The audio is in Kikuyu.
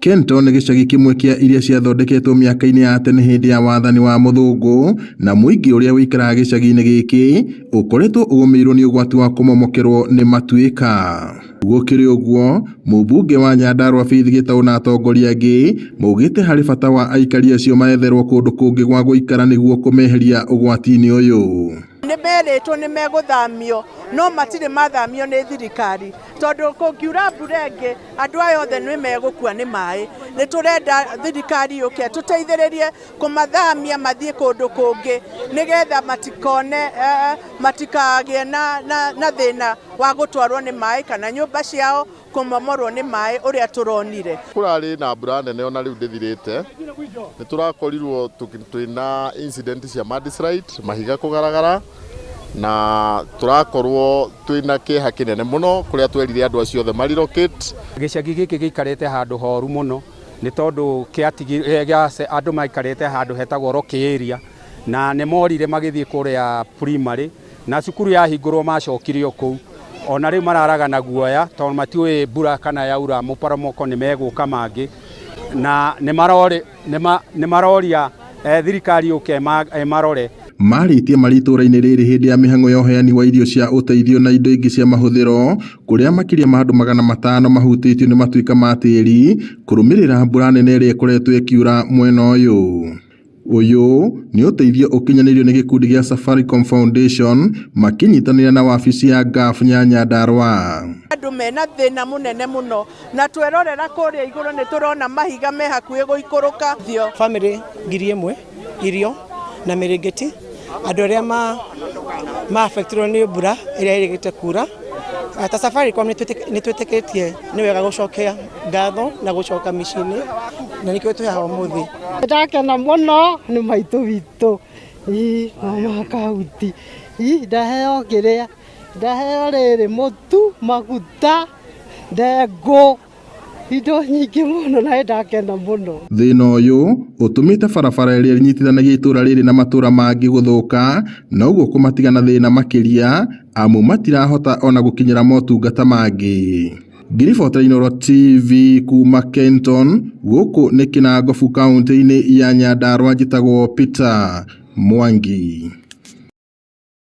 Kenton nĩ gĩcagi kĩmwe kĩa iria ciathondeketwo mĩaka-inĩ ya tene hĩndĩ ya wathani wa mũthũngũ, na mũingĩ ũrĩa ũikaraga gĩcagi-inĩ gĩkĩ ũkoretwo ũgũmĩirwo nĩ ũgwati wa kũmomokerwo nĩ matuĩka. Gũkĩrĩ ũguo, mũmbunge wa Nyandarua Faith Gĩtaũ na atongoria angĩ maugĩte harĩ bata wa aikari acio maetherwo kũndũ kũngĩ gwa gũikara nĩguo kũmeheria ũgwati-inĩ ũyũ. Nĩ merĩtwo nĩ megũthamio no matirĩ mathamio nĩ thirikari tondũ kũngiura mbura ĩngĩ andũ aya othe nĩ megũkua nĩ maĩ. Nĩ tũrenda thirikari yũke tũteithĩrĩrie kũmathamia mathiĩ kũndũ kũngĩ nĩgetha matikone matikagĩe na thĩna wa gũtwarwo nĩ maĩ kana nyũmba ciao kũmomorwo nĩ maĩ ũrĩa tũronire. Kũrarĩ na mbura nene ona rĩu ndĩthirĩte, nĩ tũrakorirwo twĩna incident cia mudslide, mahiga kũgaragara na tũrakorwo twĩna kĩeha kĩnene mũno kũrĩa twerire andũ acio othe ma relocate. Gĩcagi gĩkĩ gĩikarĩte handũ horu mũno nĩ tondũ andũ maikarĩte handũ hetagwo Rocky area na nĩ morire magĩthiĩ kũrĩa primary na cukuru yahingũrwo macokire o kũu ona rĩu mararaga na guoya tondũ matiũĩ mbura kana yaura mũporomoko nĩ megũka mangĩ na nĩ maroria thirikari yũke ĩmarore. Marĩtie marĩ itũũra-inĩ rĩrĩ hĩndĩ ya mĩhang'o ya ũheani wa irio cia ũteithio na indo ingĩ cia mahũthĩro kũrĩa makĩria ma andũ 500 mahutĩtio nĩ matuĩka ma tĩri kũrũmĩrĩra mbura nene ĩrĩa ĩkoretwo ĩkiura mwena ũyũ. Ũyũ nĩ ũteithio ũkinyanĩirio nĩ gĩkundi gĩa Safaricom Foundation makĩnyitanĩra na wabici ya GAF ya Nyandarua. Andũ mena thĩna mũnene mũno na twerorera kũrĩa igũrũ nĩ tũrona mahiga me hakuhĩ gũikũrũka. Family 1000 irio na mĩrĩngĩti andũ arĩa ma affectirwo nĩ mbura ĩrĩa ĩrĩgĩte kura. Ta Safaricom nĩ twĩtĩkĩtie nĩ wega gũcokia ngatho na gũcoka mĩciĩ-inĩ na nĩkĩo twĩ haha ũmũthĩ. Ndakena mũno nĩ maitũ witũ, mama kaunti, ndaheo kĩrĩa, ndaheo rĩrĩ mũtu, maguta, ndengũ, indo nyingĩ mũno na nĩndakena mũno. Thĩna ũyũ ũtũmĩte barabara ĩrĩa ĩnyitithanagia itũũra rĩrĩ na matũũra mangĩ gũthũka na ũguo kũmatiga na thĩna makĩria amu matirahota ona gũkinyĩra motungata mangĩ. Ngĩribotera Inooro TV kuma Kenton, gũkũ nĩ Kinangofu kaunti-inĩ ya Nyandarua, njĩtagwo Peter Mwangi.